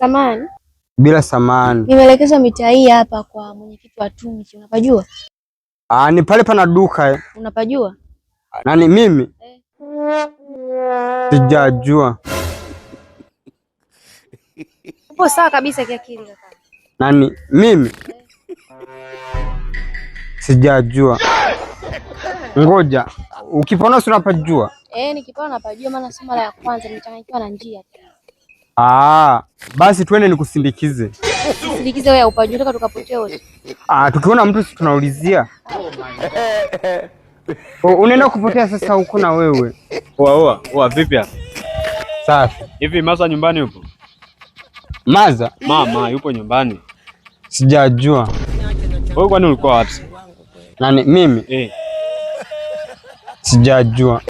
Samani. Bila samani. Nimeelekezwa mitaa hii hapa kwa mwenyekiti wa Tunji. Unapajua? Ah, ni pale pana duka eh. Unapajua? Nani mimi? Eh. Sijajua. Upo sawa kabisa kiakili kaka. Nani mimi? Sijajua. Ngoja, ukipona si unapajua? Eh, nikipona napajua maana si mara ya kwanza nimechanganyikiwa na njia. Ah, basi twende nikusindikize. Sindikize wewe upajua, nataka tukapotee wote. Ah, tukiona mtu si tunaulizia. Oh, unaenda kupotea sasa huko na wewe. Oa oa, oa vipi hapa? Safi. Hivi Maza nyumbani yupo? Maza? Mama yupo nyumbani. Sijajua. Wewe kwani ulikuwa wapi? Nani mimi? Eh. Sijajua.